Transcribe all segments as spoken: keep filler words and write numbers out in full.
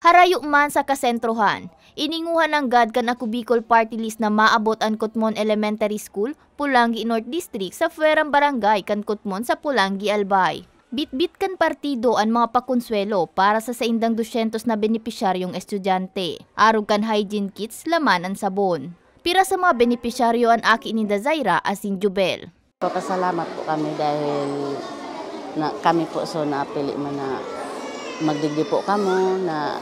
Harayo man sa kasentrohan, ininguha nanggad kan Ako Bicol Party List na maabot an Cotmon Elementary School, Polangui North District, sa pwerang barangay kan Cotmon sa Polangui, Albay. Bitbit kan partido an mga pakonsuwelo para sa saindang dosyentos na benepisyaryong estudyante. Arog kan hygiene kits, laman an sabon. Pira sa mga benepisyaryo an aki ninda Zaira asin Jubel. Papasalamat po kami dahil na, kami po so napili man na magdigdi po kamo na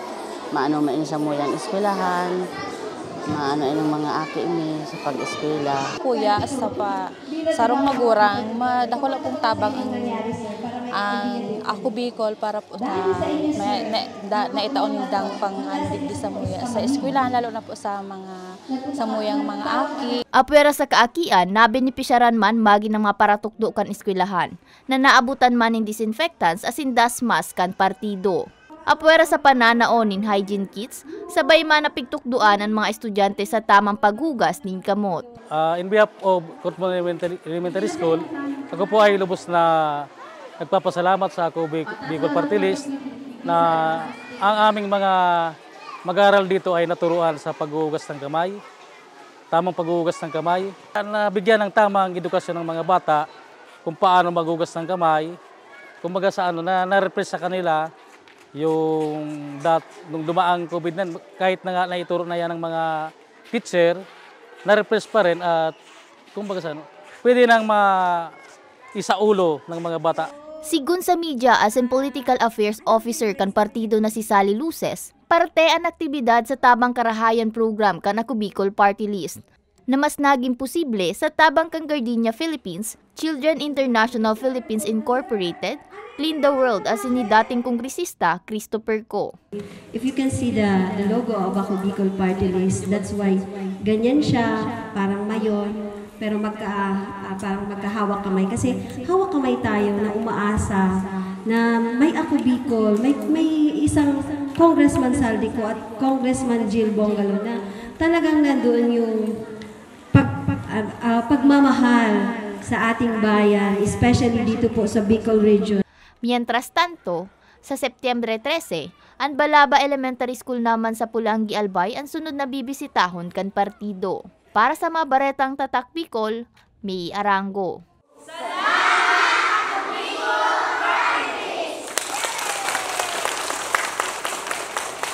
maano man ini samuyang eskwelahan, maano ining mga aki mi sa pag-eskwela. Kuya, sa pa, sarong magurang, madakula pong tabang ang, ang Ako Bicol para po na, na, na, da, naitaon nindang pang, ano, digdi samuya sa eskwelahan, lalo na po sa mga samuyang mga aki. Apwera sa kaakian, nabenepisyaran man magin ang mga paratukdo kan eskwelahan, na naabutan man nin disinfectants asin dust mask kan partido. Apwera sa pananaon nin hygiene kits, sabay man napigtukdoan an mga estudyante sa tamang paghugas nin kamot. Ah, in behalf of Cotmon Elementary, Elementary School, ako po ay lubos na nagpapasalamat sa Ako Bic-, Bicol Party List na ang aming mga mag-aaral dito ay naturuan sa paghuhugas ng kamay, tamang paghuhugas ng kamay. Nabigyan ng tamang edukasyon ng mga bata kung paano maghugas ng kamay. Kumbaga sa ano, na, na-refresh sa kanila yung dat-, nung dumaang covid na, kahit na nga naituro na yan ng mga teacher, na-refresh pa rin at kumbaga sa ano, pwede nang ma-, isaulo ng mga bata. Sigun sa Media asin Political Affairs Officer kan partido na si Sally Luces, parte an aktibidad sa Tabang Karahayan Program kan Ako Bicol Party List, na mas nagin posible sa tabang kan Gardenia Philippines, Children International Philippines Incorporated, Clean the World asin ni dating kongresista Christopher Co. If you can see the, the logo of Ako Bicol Party List, that's why ganyan siya, parang mayon, pero magka, ah, parang magkahawak kamay. Kasi hawak kamay tayo na umaasa na may Ako Bicol, may, may isang Congressman Zaldy Co at Congressman Jill Bongalo na talagang nandoon yung pag-, pag-, ah, ah, pagmamahal sa ating bayan, especially dito po sa Bicol Region. Mientras tanto, sa Setyembre trese, an Balaba Elementary School naman sa Polangui, Albay an sunod na bibisitahon kan partido. Para sa mga baretang Tatak Bicol, May Arango.